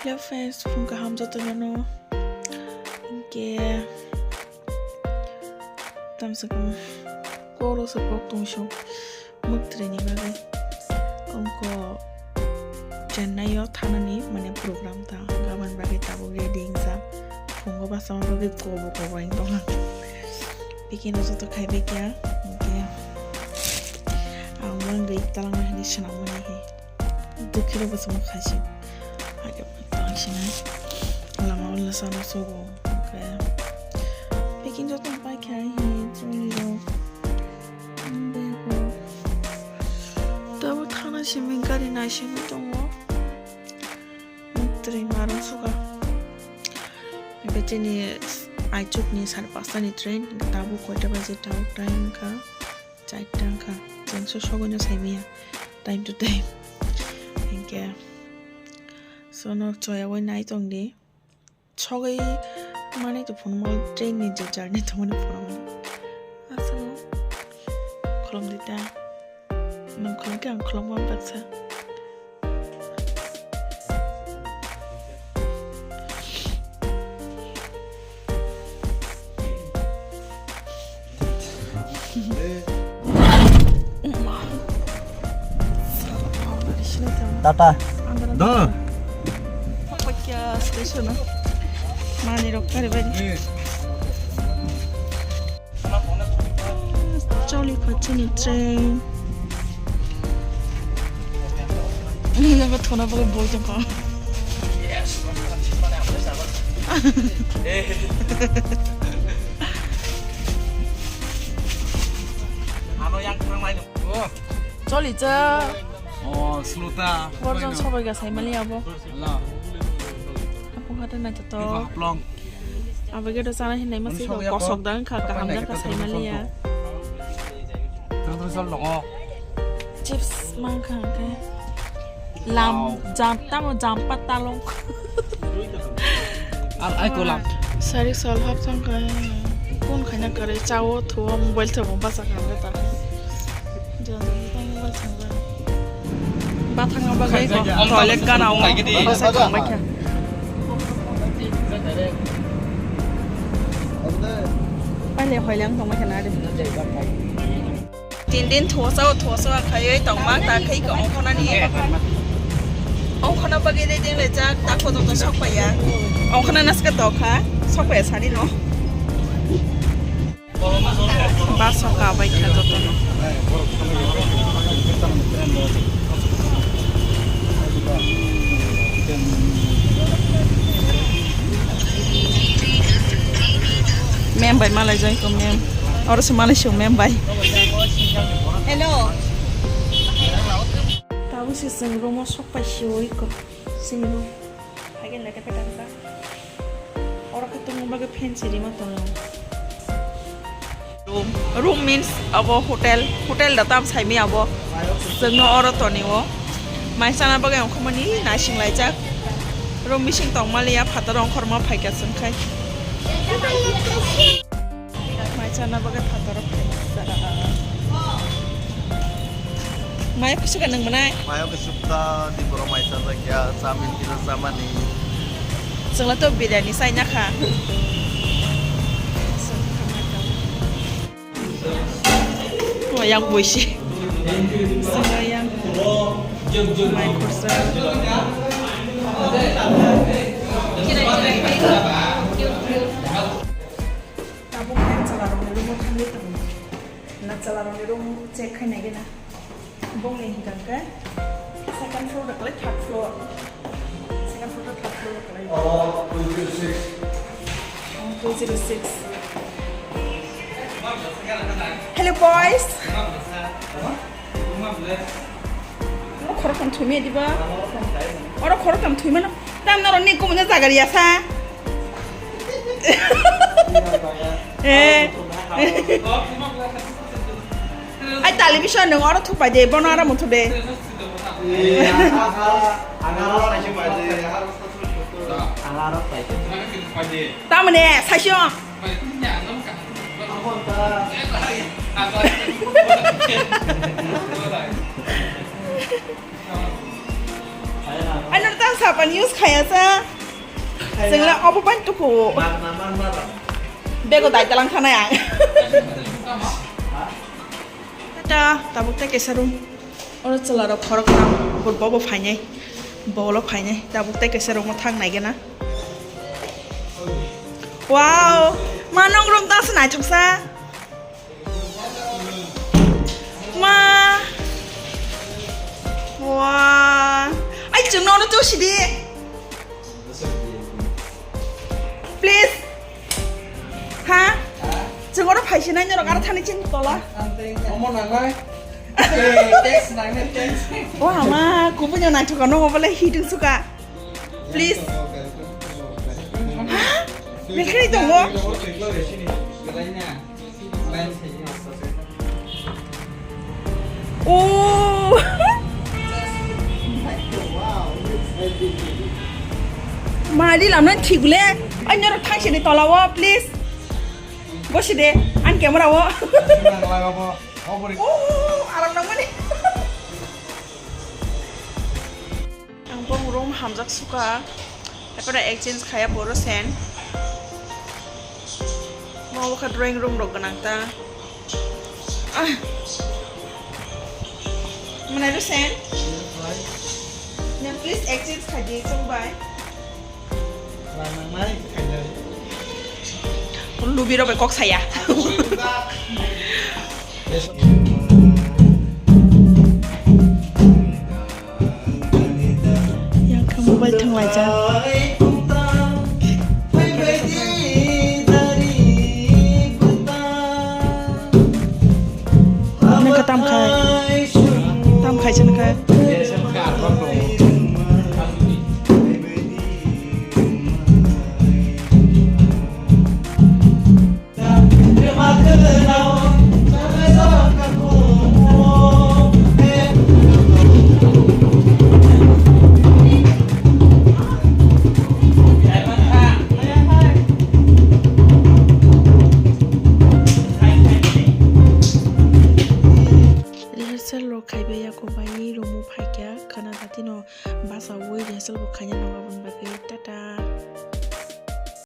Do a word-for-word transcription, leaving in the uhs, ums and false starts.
Hello friends, phung kaham jotono no. Hinkhe tamsa kam koro sa kok tong song muktreni bagwi. Ongko Chennai o thanani mane program ta gabon bagwi tabuk ready wngsa. Phungo basa bagwi kobo kobo wng tongha. Bikino joto khai bekya. Hinkhe ang wngwi talangna hini swnam mani hi. Dukhe rok bwsamo khaisi. Hake tang sina. Lama ulo sano sogo. Hake. Peking joto pai kha hi chuli rok. Bego. Tabo thana simi gari nai simi tongo. Twi marung suka. Hake chini aichuk ni sare pasta ni train. Tabo koita baje tabo time kha. Chaita wngkha, chengso sogwino saimaya time to time. Hinkhe sono choyaui nai tongdi. Sogwi manwi to phunukma train ni je journey tongmani phunukmani. Aswkno kholomdi ta. Nwng kholomkhe ang kholomma baksa. Tata. Do. Station. Mani rok kari bari. Choli pha chini train. Ini yang thona bagwi boi tongkha. Ano yang thang lai no. Choli cha. Oh, sluta. Borjon sobai ga sai mali abo. Hello. Apo hata na to. Haplong. Abo gate o chana hinwi masi kosok da wngkha, kaham da wngkha, saimaliya. Terus terus sol tongo. Chips mangkha hwnkhe. Lam jam tamo jam patta long. Ar ai kolam. Sari sol hap changkha. Kun khaina kare chao thuo mobile thabo basa kha ta. Bathang abo gai ko toilet gana o basa tongbai kha. Paile hoilang tongbai kha na de. Tin din thuo sao thuo sao khaioi tongma ta khai ko ongkhona ni. Ongkhona bagwi ready le jak ta ko to sok paiya. Ongkhona naska to kha sok paiya sari no. Bus o kabai kha jotono. Mem bai malai jai ko mem. Oro se malai se mem bai. Hello. Tabuk se chwng room o sok pai se oi ko. Chini room. Hagen lete petan ka. Oro khe tongma bagwi fancy rima tongo. Room, room means abo hotel, hotel da tam saimi abo. Chwngno oro tonio. Mai chana bagwi ongkhormani naising laijak. Room bising tongmaliya phataro ongkhorma phaikha chwngkhai. Mai chana bagwi phataro phaisa. Mai kusuka nang manai? Mayo ke sukta di boro mai chajak ya, chamin kisa chamani. Chwngla to biryani chaina kha. Oh, yang boisi. Chwngla yang mai khorsa. Tabuk khe chwla rokni room o thangwi tongo. Na chwla rokni room check khai nai gana. Bongni hinkha khe second floor da kwlai third floor. Second floor da third floor da kwlai. Oh, two zero six. Oh, two zero six. Hello, boys. Oro khoroktham thwimaya diba? Oro khoroktham thwimano. Tam norok ni kumui no jaga riya sa. Eh. Ai television nung oro thupai de, bono aro muthu de. Tamone saisong. Ano ta Sapan use khaya sa. Sengla obo pan tuku. Bego dai talang khanai ang. Tata, tabuk tei kaisa room. Oro chwla rok khorok tam, bo bo phainai. Bolo phainai. Tabuk tei kaisa room o thang nai gana. Wow, ma nong room ta se naithok sa. Ma. Wow. Ai, chwng nono to sidi. Please. Ha? Chwng oro phaisi nai norok aro thani chini tola. Omo nangnai. Text nangnai, text. O ama, kubunyo naithok no obole hidung suka. Please. Ha? Belkhri tongo. Oh. Madi lamna thigule. Anyor thangse de tolao, please. Bosi de, an camera o. Oh, aram nangmani. Ang bong room hamjak suka. Epora exchange khaya boro sen. Mo waka drawing room rok ganang ta. Ah. Mana do sen? Na please exchange khaji sung bai. Lubi rok bai kok saya. Yang khe mobile thang laijak. Nang khe tam khai. Tam khai chwng khe. Rehearsal rok khaibai yakobai room o phaikha khana jatino basawi rehearsal bo khaina nango aboni bagwi tata.